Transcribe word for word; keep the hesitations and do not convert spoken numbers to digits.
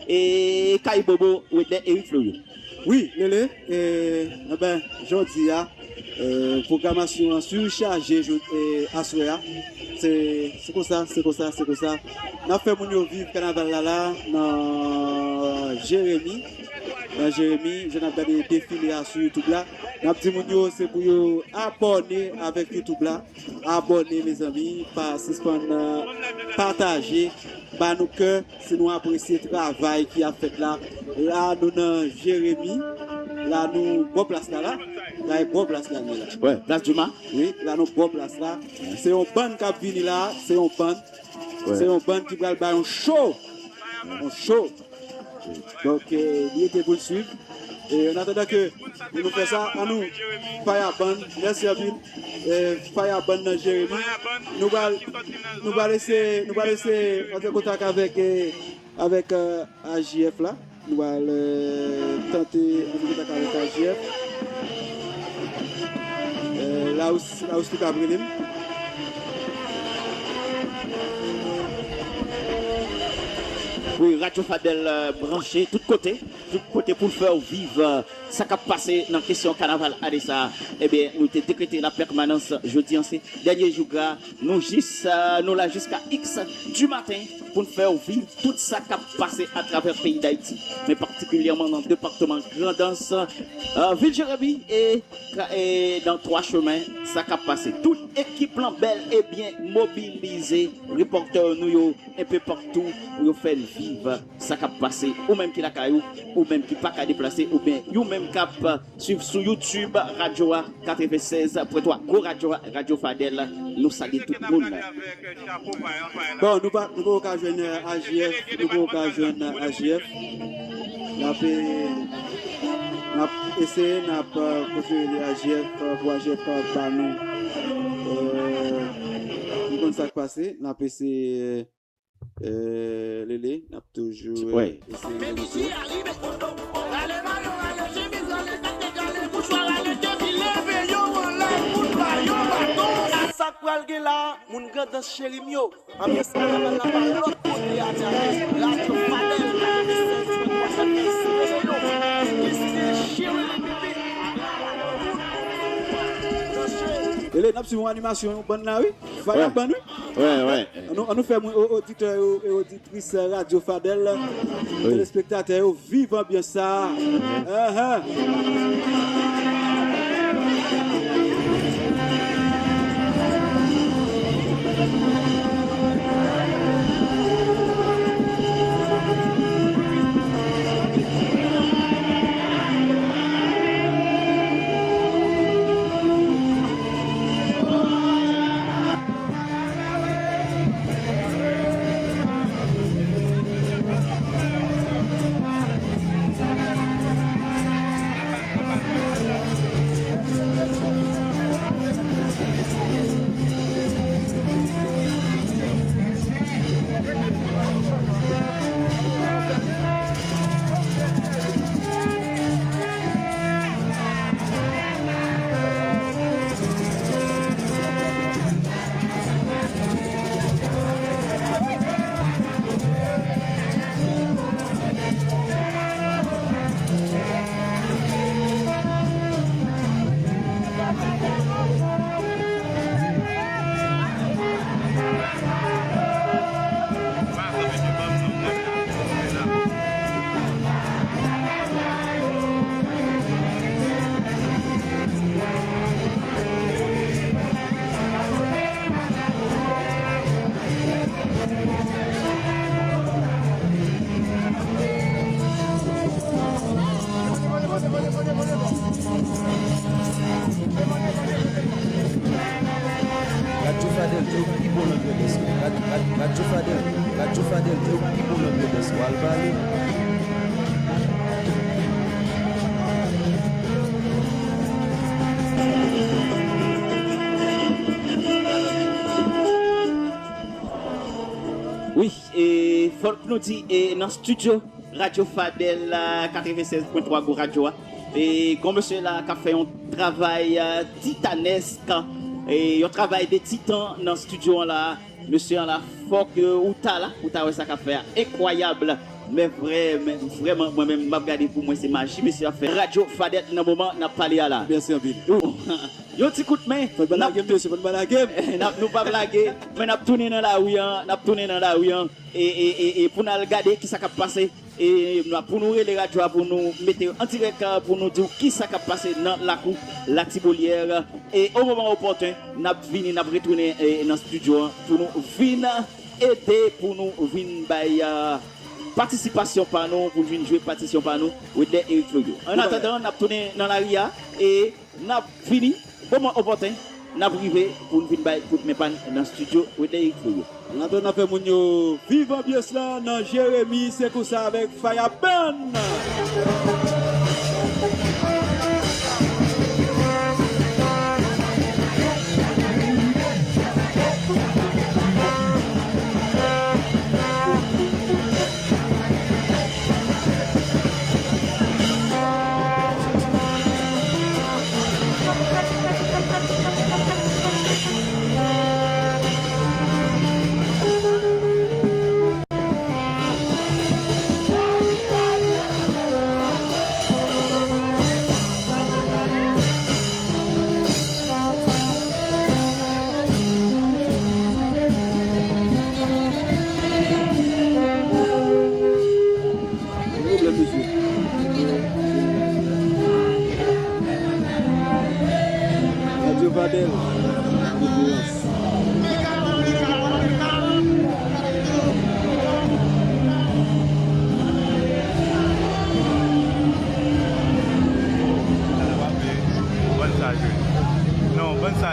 E Kay Bobo, Wedner Eric Fleuriot. Wi, Lele, e, enben, jodi a, e, pwogramasyon an sichaje aswè a. Se, se konsa, se konsa, se konsa. N ap fè moun yo viv kanaval la la nan Jeremi. Nan Jeremi, jan n ap gade defile a sou YouTube la. N ap di moun yo se pou yo abòne avèk YouTube la. Abòne, mezanmi, pa sispann, euh, pataje, ba nou kè, si nou apresye travay ki ap fèt la. La, nou nan Jeremi, la, nou bò plas la, la, la, e bò plas la, nou la. Wè, plas Duma. Wi, la, nou bò plas la. Se yon bann k ap vini la, se yon bann. Wè. Se yon bann ki pral bay yon cho. Yon cho. Donk, eh, li rete pou n swiv. E, an atandan ke nou fè sa, an nou, Faya Band, mèsi anpil. Eh, Faya Band nan Jeremi. Nou pral, nou pral eseye, nou pral eseye antre kontak avèk, eh, avèk, eh, A J F la. Nou pral, eh, tante antre kontak avèk A J F. Eh, Laous, Laous tou ka rele m. Wi, Radyo Fadèl, eh, branche tout kote. Tout kote pou l fè w viv, eh, sa k ap pase nan kesyon kanaval ane sa a. Ebyen, nou te dekrete lapèmanans. Jodi an se dènye jou gra. Nou jis, eh, nou la jiska X di maten pou n fè w viv tout sa k ap pase atravè peyi Dayiti, men patikilyèman nan depatman Grandans, eh, vil Jeremi e, e nan Twa Chemen, sa k ap pase. Tout ekip lan bèl e byen mobilize, repòtè nou yo enpe patou pou yo fè n viv sa k ap pase, ou menm ki lakay ou, ou menm ki pa ka deplase, oubyen ou menm k ap swiv sou YouTube radyo a, katrevennsèz pwen twa, gwo radyo a, Radyo Fadèl, nou salye tout moun. Bon, nou pa, nou poko ka jwenn, eh, A J F, nou poko ka jwenn, eh, A J F. N ap, eh, n ap eseye, n ap, eh, kontinye rele A J F, eh, pou A J F kapab ba nou, eh, nou konn sa k pase, n ap eseye, eh, Lele, n ap toujou, eh, eseye konekte. Sa k pral gen la, moun Grandans cheri m yo. Anbyans kanaval la pa lòt kote atè a ke Radyo Fadèl katrevennsèz pwen twa F M. Lele, n ap swiv yon animasyon, yon bann la, wi. Faya bann, wi. Wè, wè. An nou, an nou fè moun, o-, oditè yo e oditris Radyo Fadèl, telespektatè yo, viv anbyans sa a. Ahan. Radyo Fadèl te pi bon nan Grandans. Rad-, rad-, Radyo Fadèl, Radyo Fadèl te pi bon nan Grandans. Ou al pale. Wi, e fòk nou di, e nan estidyo Radyo Fadèl, a, katrevennsèz pwen twa Gwo Radyo a. E gwo mesye la k ap fè yon travay, a, titanèsk, e yon travay de titan nan estidyo an la. Mesye an la, fòk, e, ou ta la, ou ta wè sa k ap fè a. Enkwayab. Men vrè, men vrèman, mwen menm, m ap gade pou mwen, se maji mesye ap fè. Radyo Fadèt nan moman n ap pale a la. Mèsi anpil. Yon ti kout men. Fò n pa lage m, mesye, fò n pa lage m. N ap, nou p ap lage, men n ap tounen nan lari an, n ap tounen nan lari an, e, e, e, e pou n al gade kisa k ap pase. E n ap, pou nou rele radyo a, pou nou mete an dirèk, pou nou di w kisa k ap pase nan lakou Latibolière. E o moman opòten, n ap vini, n ap retounen e, nan estidyo an pou nou vin ede, pou nou vin bay a, patisipasyon pa nou, pou n vin jwe patisyon pa nou, Wedley Eric Florio. An atandan, n ap tounen nan lari a e n ap vini, moman opòten, n ap rive pou n vin bay kout men pa n nan estidyo Wedley Eric Florio. An atandan, n ap fè moun yo viv anbyans lan nan Jeremi, se konsa avèk Faya Band.